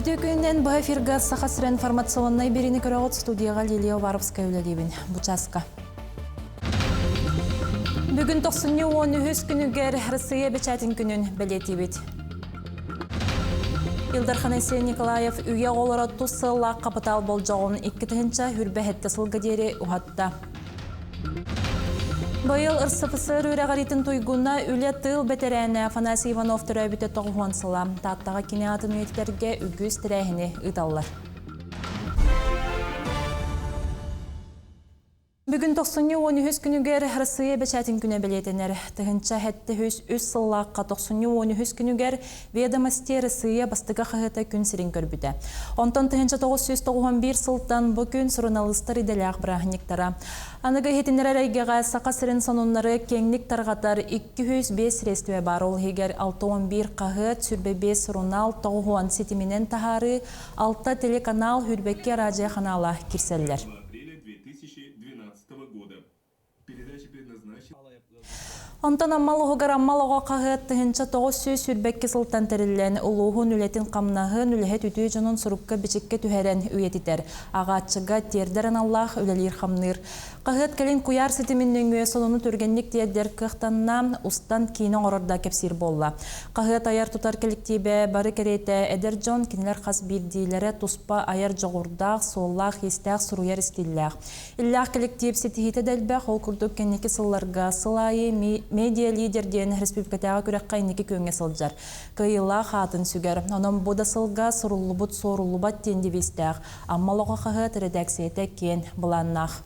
Үтүө күнүнэн бу эфирга Саха сирэ информационнай бириини көрөҕүт студияға Лилия Уваровская үлэлиибин. Бу часка. Бүгүн тохсунньу 13 күнүгэр Россия бэчээтин күнүн бэлиэтиибит. Ил Дархан Айсен Николаев үйэ оҕолоро тус сыаллаах хапытаал болдьоҕун 2027 сылга диэри уһатта. Быйыл РСФСР үөрэҕириитин туйгуна үлэ тыыл бэтэрээнэ Афанасий Иванов төрөөбүтэ 90 сыла. Тааттаҕа кини аатын үйэтитэргэ үгүс тэрээһини ыыталлар. Бүгүн тохсунньу 13 күнүгэр Россия бэчээтин күнэ бэлиэтэнэр. Тыһынча хэттэ үс үс сыллаахха тохсунньу 13 күнүгэр Ведомости Россия бастакы хаһыата күн сирин көрбүтэ. Онтон 1991 сылтан бу күн суруналыыстар идэлээх бырааһынньыктара. Аныгы иһитиннэрэр эйгэҕэ Саха сирин сонуннары киэҥник тарҕатар 205 средствэ баар. Ол иһигэр 61 хаһыат, 25 сурунаал, 90 ситиминэн таһаарыы, 6 телеканал, 22 араадьыйа-ханаала киирсэллэр. Онтон Амма улууһугар Амма олоҕо хаһыат 1922 сылтан тэриллэн, улууһун үлэтин-хамнаһын, үлэһит үтүө дьонун сурукка-бичиккэ түһэрэн үйэтитэр, аҕааччыга тиэрдэр аналлаах үлэлиир-хамныыр. Хаһыат кэлин куйаар ситимин нөҥүө сонуну түргэнник тиэрдэр кыахтанна, устан киинэ оҥорор да кэпсиир буолла. Хаһыат айар-тутар кэлэктиибэ бары кэриэтэ эдэр дьон, кинилэр хас биирдиилэрэ туспа айар дьоҕурдаах, суоллаах-иистээх суруйар истииллээх. Иллээх кэлэктиип ситиһиитэ да элбэх, ол курдук кэнники сылларга сыл аайы медиа-лидер диэн республикатааҕы күрэххэ инники күөҥҥэ сылдьар. Кыайыылаах аатын сүгэр. Онон бу да сылга суруллубут суоруллубат диэн девизтээх Амма олоҕо хаһыат эрэдээксийэтэ киэн былааннаах.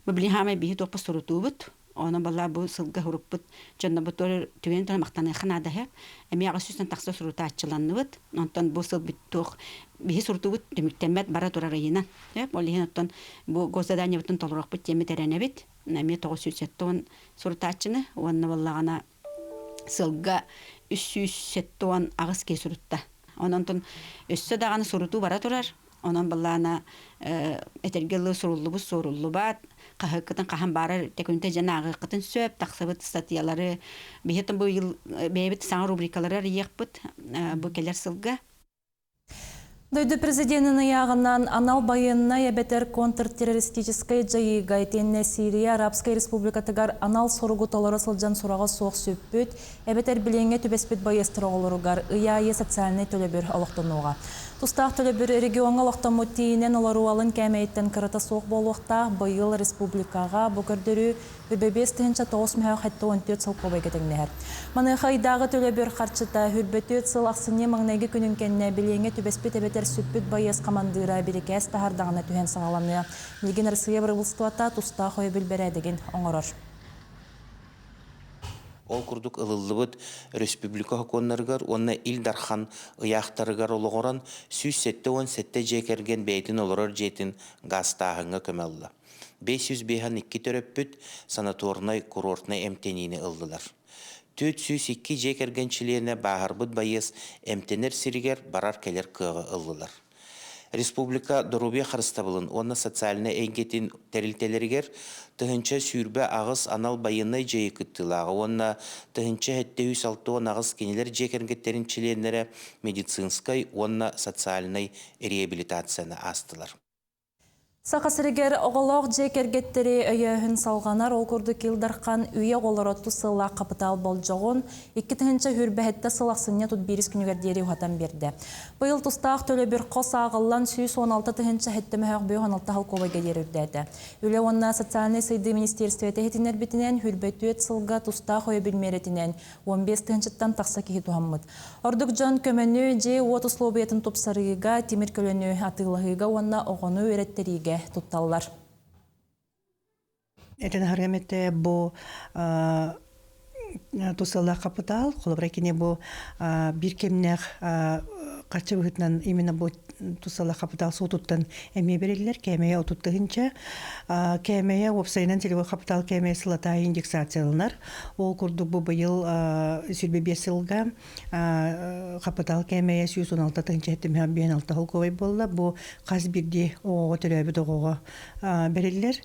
Бу билигин хаамай биһи туохпа сурутуубут. Онон балла бу сылга суруппут дьоннорбут түгэн туран махтаныахха наада иһэ. Эмиэ аҕыс сүүстэн тахса сурутааччыланныбыт. Онтон бу сыл туох биһи сурутуубут түмүктэммэт бара турар ыйынан. Ол иһин оттон бу госзаданиебытын толоруохпут диэммит эрэнэбит. Эмиэ 970 сурутааччыны уонна буоллаҕына сылга 378 киһи сурутта. Онон өссө даҕаны сурутуу бара турар. Онон былаана этэргэ дылы суруллубут суоруллубат, хаһыаккытын хаһан баарар тэкүнтэ дьэн ааҕыаххытын сөп, тахсыбыт статьялары биһиэтин бу бэйэбит саҥа рубрикалары арыйыахпыт бу кэлэр сылга. Дойду президенин ыйааҕынан анал байыаннай эбэтэр контртеррористическай дьайыыга итиэннэ Сирия Арабскай Республикатыгар анал соругу толоро сылдьан сураҕа суох сүппүт эбэтэр билиэҥҥэ түбэспит байыастар оҕолоругар ый аайы социальнай төлөбүр олохтонуоҕа. Тустаах төлөбүр региоҥҥа олохтоммут тиийинэн олоруу алын кээмэйиттэн кырата суох буолуохтаах. Быйыл республикаҕа бу көрдөрүү 59 974 солкуобайга тэҥнэһэр. Маныаха ыйдааҕы төлөбүр харчыта 24 сыл ахсынньы маҥнайгы күнүн кэннэ билиэҥҥэ түбэспит эбэтэр сүппүт байыас хамандыыра бирикээс таһаардаҕына түһэн саҕаланыа. Билигин Россия бырабыыталыстыбата тустаах өйөбүл бэрээдэгин оҥорор. Ол курдук ылыллыбыт республика сокуоннарыгар уонна Ил Дархан ыйаахтарыгар олоҕуран 177 дьиэ кэргэн бэйэтин олорор дьиэтин гаастааһыҥҥа көмө ылла. 552 төрөппүт санаторнай-курортнай эмтэниини ыллылар. 402 дьиэ кэргэн чилиэнэ бааһырбыт байыас эмтэнэр сиригэр барар-кэлэр кыаҕы ыллылар. Республика доруобуйа харыстабылын уонна социальнай эйгэтин тэрилтэлэригэр 1028 анал байыаннай дьайыы кыттыылааҕа уонна 1768 кинилэр дьиэ кэргэттэрин чилиэннэрэ медицинскай уонна социальнай реабилитацияны аастылар. Саха сиригэр оҕолоох дьиэ кэргэттэри өйөөһүн салҕанар. Ол курдук Ил Дархан үйэ оҕолоро тус сыллаах хапытаал болдьоҕун 2027 сыл ахсынньы 31 күнүгэр диэри уһатан биэрдэ. Быйыл тустаах төлөбүр хос ааҕыллан 116 тыһыынча сэттэ 56 холкуобайга диэри үрдээтэ. Үлэ уонна социальнай сайдыы министиэристибэтэ иһитиннэрбитинэн, 24 сылга тустаах өйөбүл миэрэтинэн 15 тыһыынчаттан тахса киһи туһаммыт. Ордук дьон көмөнү дьиэ-уот услуобуйатын тупсарыыга, тимир көлөнү атыылаһыыга уонна оҕону үөрэттэриигэ тутталлар. Этэн аһарыам этэ бу тусалаах хапытаал, холобура кини бу биир кэмнээх харчы быһыытынан именно бу тусалаах хапытаал суутуттан эмиэ бэриллэр кээмэйэ 30 тыһыынча кээмэйэ уопсайынан целевой хапытаал кээмэйэ сылата индексацияланар ол курдук бу быйыл 25 сылга хапытаал кээмэйэ 116 тыһыынча 756 холкуобай буолла бу хас биирдии оҕоҕо төрөөбүт оҕоҕо бэриллэр.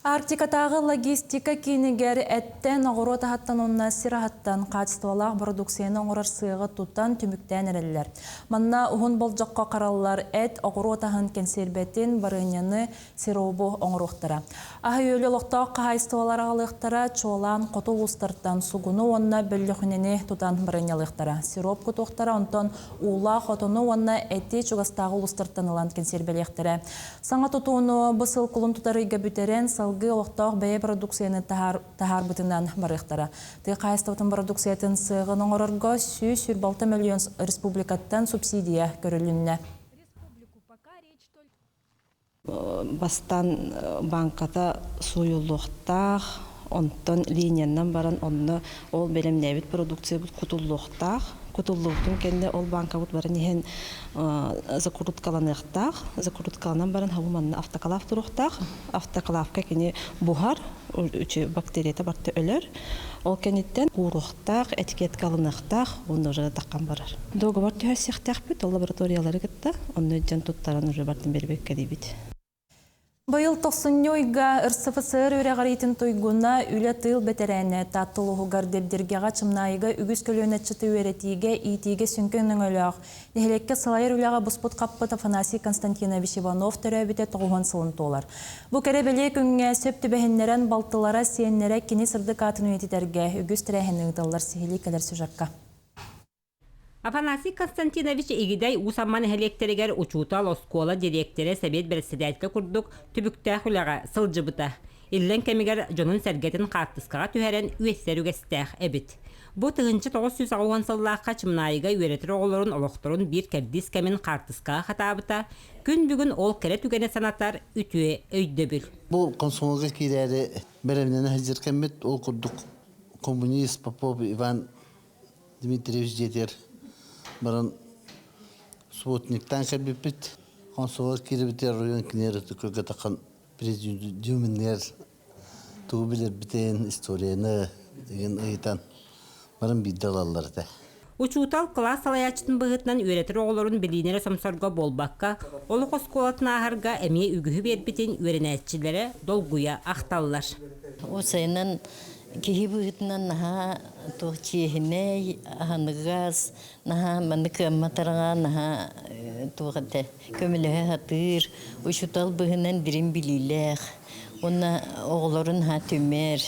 Арктикатааҕы логистика киинигэр эттэн, оҕуруот аһыттан уонна сир аһыттан хаачыстыбалаах бородууксуйаны оҥорор сыаҕы тутан түмүктээн эрэллэр. Манна уһун болдьоххо хараллар эт, оҕуруот аһын кэнсиэрбэтин, барыанньаны, сиробу оҥоруохтара. Аһы-үөлү олохтоох хаһаайыстыбалар аҕалыахтара, чуолаан хоту улуустартан сугуну уонна бөллөхүнэни тутан барыанньалыахтара. Сироп кутуохтара, онтон уулаах отону уонна эти чугастааҕы улуустартан ылан кэнсиэрбэлиэхтэрэ. Саҥа тутууну бу сыл кулун тутар ыйга бүтэрэн, салгыы олохтоох бэйэ продукцияны таһаарбытынан барыахтара. Тыа хаһаайыстыбатын продукциятын сыаҕын оҥорорго 126 мөлүйүөн республикаттан субсидия көрүлүннэ. Бастаан бааҥката сууйуллуохтаах, онтон линиянан баран онно ол бэлэмнээбит продукциябыт кутуллуохтаах. Кутуллубутун кэннэ ол бааҥкабыт баран иһэн закруткаланыахтаах. Закруткаланан баран хабы манна автоклав туруохтаах. Автоклавка кини буһар, бактерията барыта өлөр. Ол кэнниттэн кууруохтаах, этикетка алыныахтаах, уонна уже таххан барар. Договор түһэрсиэхтээхпит, ол лабораториялары кытта, онно дьон туттаран уже бартын бербеккэ диибит. Быйыл тохсунньу ыйга РСФСР үөрэҕириитин туйгуна үлэ тыыл бэтэрээнэ Таатта улууһугар Дэбдиргэҕэ Чымнаайыга үгүс көлүөнэччити үөрэтиигэ, иитиигэ сүҥкэн өҥөлөөх, нэһилиэккэ салайар үлэҕэ буспут-хаппыт Афанасий Константинович Иванов төрөөбүтэ тоҕуһуон сылын туолар. Бу кэрэ-бэлиэ күҥҥэ сөп түбэһиннэрэн балтылара, сиэннэрэ кини сырдык аатын үйэтитэргэ үгүс тэрээһини ыыталлар сиһилии кэлэр сюжекка. Афанасий Константинович Игидэй Уус Амма нэһилиэктэригэр учуутал, оскуола дириэктэрэ, сэбиэт бэрэссэдээтэлэ курдук түбүктээх үлэҕэ сылдьыбыта. Иллэҥ кэмигэр дьонун-сэргэтин хаартыскаҕа түһэрэн үөссэр үгэстээх эбит. Бу 1980 сыллаахха Чымнаайыга үөрэтэр оҕолорун олохторун биир кэрдиис кэмин хаартыскаҕа хатаабыта, күн бүгүн ол кэрэ түгэни санатар үтүө өйдөбүл. Бу комсомолга киирээри бэлэмнэнэ сылдьар кэммит, ол курдук коммунист Попов Иван Дмитриевич дьиэтигэр баран субботниктаан кэлбиппит. Консулар киирбитигэр оройуон кинилэр өттүккэ таххан президиуминнэр тугу билэрбитин, историяны деген ыйытан баран биирдэ ылаллар этэ. Учуутал кылаас салайааччытын быһыытынан үөрэтэр оҕолорун билиини эрэ сомсорго буолбакка, олох оскуолатын ааһарга эмиэ үгүһү биэрбитин үөрэнээччилэрэ долгуйа ахталлар. Уопсайынан Киһи быһыытынан наһаа туох чиэһинэй, аһыныгас, наһаа маннык кыаммат араҥа наһаа туох этэ көмөлөһө сатыыр, учуутал быһыынан дириҥ билиилээх уонна оҕолорун наһаа түмэр.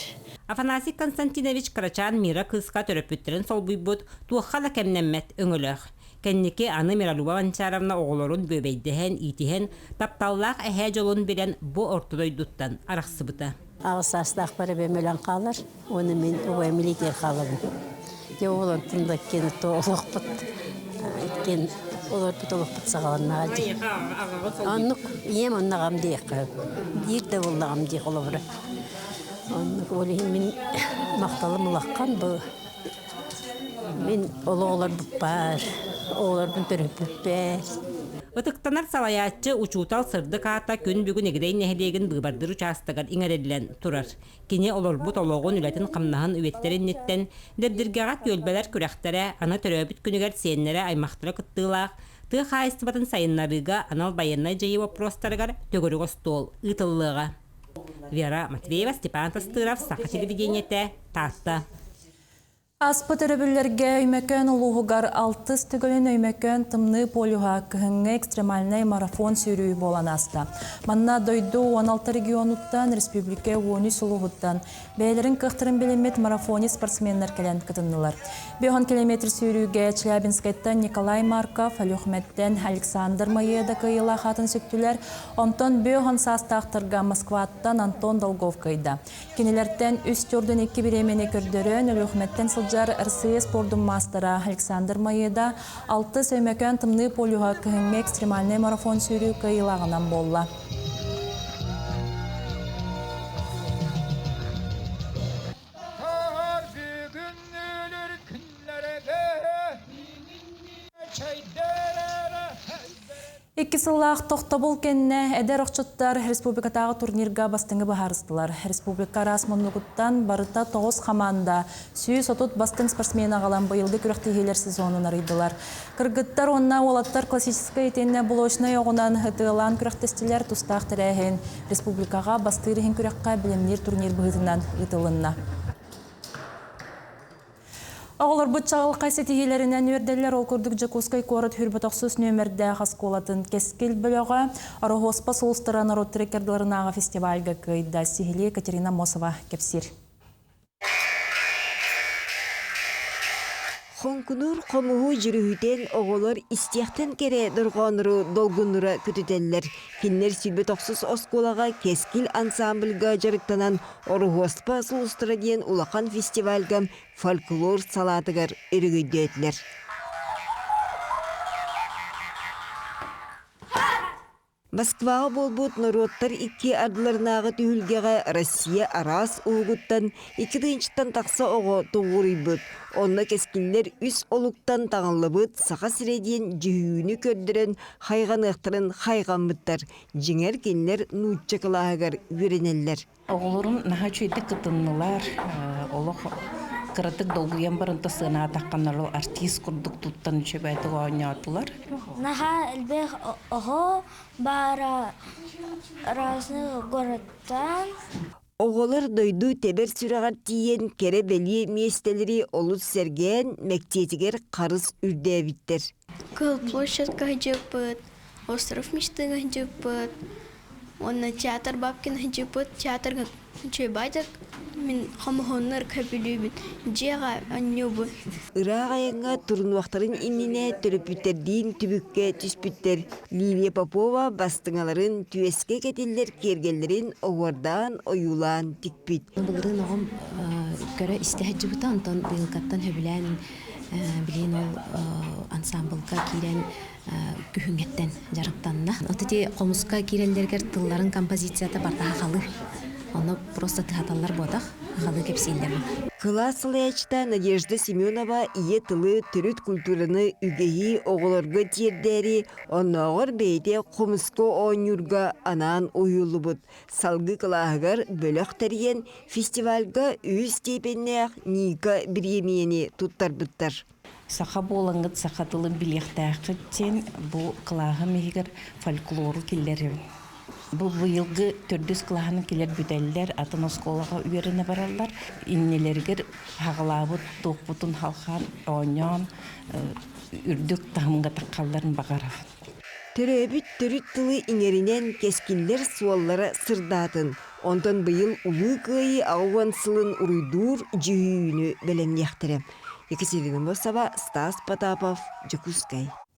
Афанасий Константинович кырачаан Мира кыыска төрөппүттэрин солбуйбут туохха да кэмнэммэт өҥөлөөх. Кэнники аны Миралюба Манчаровна оҕолорун бүөбэйдэһэн, иитиһэн, тапталлаах эһээ дьолун билэн бу орто дойдуттан арахсыбыта. Аҕыс саастаахпар эбэм өлөн хаалар уонна мин убайым илиитигэр хаалабын. Дьэ ол онтун да иккиэн то олохпут иккиэн олорбут олохпут саҕаланнаҕа дии. Оннук ийэм онно аҕам диэххэ биир да буоллаҕым дии холобура. Оннук ол иһин мин махталым улахан бу Мин олох олорбуппар, оҕолорбун төрөппүппэр. Ытыктанар салайааччы, учуутал сырдык аата күн бүгүн Игидэй нэһилиэгин быыбардыыр учаастагар иҥэриллэн турар. Кини олорбут олоҕун, үлэтин-хамнаһын үйэтитэр инниттэн Дэбдиргэҕэ түөлбэлэр күрэхтэрэ, аны төрөөбүт күнүгэр сиэннэрэ, аймахтара кыттыылаах тыа хаһаайыстыбатын сайыннарыыга анал байыаннай дьайыы боппуруостарыгар төгүрүк остуол ыытыллыаҕа. Вера Матвеева, Степан Тастыров, Саха телевидениетэ, Таатта. Аспыт өрөбүллэргэ Өймөкөөн улууһугар алтыс төгүлүн Өймөкөөн тымныы полюһа кыһыҥҥы экстремальнай марафон сүүрүү буолан ааста. Манна дойду 16 регионуттан, республика 13 улууһуттан бэйэлэрин кыахтарын билиммит марафонист спортсменнар кэлэн кытыннылар. 5 километр сүүрүүгэ Челябинскайтан Николай Марков, Алехметтен Александр Маеда кыайыылаах аатын сүктүлэр. Онтон 5 саастаахтарга Москваттан Антон Долгов кыайда. Кинилэртэн үс төрдүн икки бириэмэни көрдөрөн, Өлүөхүмэттэн сылдьар Россия спордун маастара Александр Маеда алтыс Өймөкөөн тымныы полюһа кыһыҥҥы экстремальнай марафон сүүрүү кыайыылааҕынан буолла. Икки сыллаах тохтобул кэннэ эдэр охчуттар республикатааҕы турнирга бастыҥы быһаарыстылар. Республика араас муннугуттан барыта 9 хамаанда 130 бастыҥ спортсмен аҕалан быйылгы күрэхтэһиилэр сезонун арыйдылар. Кыргыттар уонна уолаттар классическай итиэннэ блочнай оҕунан ытыалаан күрэхтэстилэр тустаах тэрээһин республикаҕа бастыыр иһин күрэххэ бэлэмниир турнир быһыытынан ыытылынна. Оҕолорбут чаҕылхай ситиһиилэринэн үөрдэллэр. Ол курдук Дьокуускай куорат 29 нүөмэрдээх оскуолатын Кэскил бөлөҕө Ороһуоспа сулустара норуот трекердаларынааҕы фестивальга кыайда. Сиһилии Екатерина Мосова кэпсиир. Хоҥкунуур хомуһу дьүрүһүтэн оҕолор истиэхтэн кэрэ дорҕооннору долгуннура көтүтэллэр. Кинилэр 29 оскуолаҕа Кэскил ансамбльга дьарыктанан Ороһуоспа сулустара диэн улахан фестивальга фольклор салаатыгар өрөгөйдөөтүлэр. Москваҕа буолбут норуоттар икки ардыларынааҕы түһүлгэҕэ Россия араас уһугуттан 2 тыһыынчаттан тахса оҕо тоҕуоруйбут. Онно кэскиллэр үс олуктан таҥыллыбыт Саха сирэ диэн дьүһүйүүнү көрдөрөн хайҕаныахтарын хайҕаммыттар. Дьиҥэр, кинилэр нуучча кылааһыгар үөрэнэллэр. Оҕолорум наһаа үчүгэйдик кытыннылар, олох кыратык долгуйан баран да сыанаатаххына артист курдук туттан үчүгэйдик оонньоотулар. Наһаа элбэх оҕо баара разных городтан. Оҕолор дойду тэбэр сүрэҕэр тиийэн кэрэ-бэлиэ миэстэлэри олус сэргээн мэктиэтигэр харыс үрдээбиттэр. Кыһыл площадка сылдьыбыт, остров мечты сылдьыбыт, Уонна театр Бабкина сылдьыбыт, театрга үчүгэй баайдык мин хомуһуннар көбүлүүбүн, дьиэҕэ оонньуубун. Ыраах айаҥҥа турунуохтарын иннинэ төрөппүттэрдиин түбүккэ түспүттэр. Лилия Попова бастыҥаларын түөскэ кэтиллэр киэргэллэрин оһуордаан, ойуулаан тикпит. Былырыын оҕом көрө-истэ сылдьыбыта, онтон быйылгаттан сөбүлээн билигин ол ансаамбылга киирэн күһүҥҥэттэн дьарыктанна. Вот ити хомуска киирэллэригэр тылларын композицията барыта хахалы. Ону просто тыһаталлар буотах, хахалы кэпсииллэр. Кылаас салайааччыта Надежда Семенова ийэ тылы, төрүт культураны үгэһи оҕолорго тиэрдээри, оннооҕор бэйэтэ хомуска оонньуурга анаан уһуйуллубут. Салгыы кылааһыгар бөлөх тэрийэн, фестивальга үһүс степеннээх Ника бириэмийэни туттарбыттар. Саха буолаҥҥыт саха тылын билиэхтээххит диэн бу кылааһым иһигэр фольклору киллэрэбин. Бу быйылгы төрдүс кылааһынан кэлэр бүтэллэр, атын оскуолаҕа үөрэнэ бараллар. Иннилэригэр хаҕалаабыт туохпутун халхаан оонньоон үрдүк таһымҥа таххалларын баҕарабын. Төрөөбүт төрүт тылы иҥэринэн кэскиллэр суоллара сырдаатын. Онтон быйыл Улуу Кыайыы 80 сылын уруйдуур дьүһүйүүнү бэлэмниэхтэрэ. Екатерина Мосова, Стас Потапов, Дьокуускай.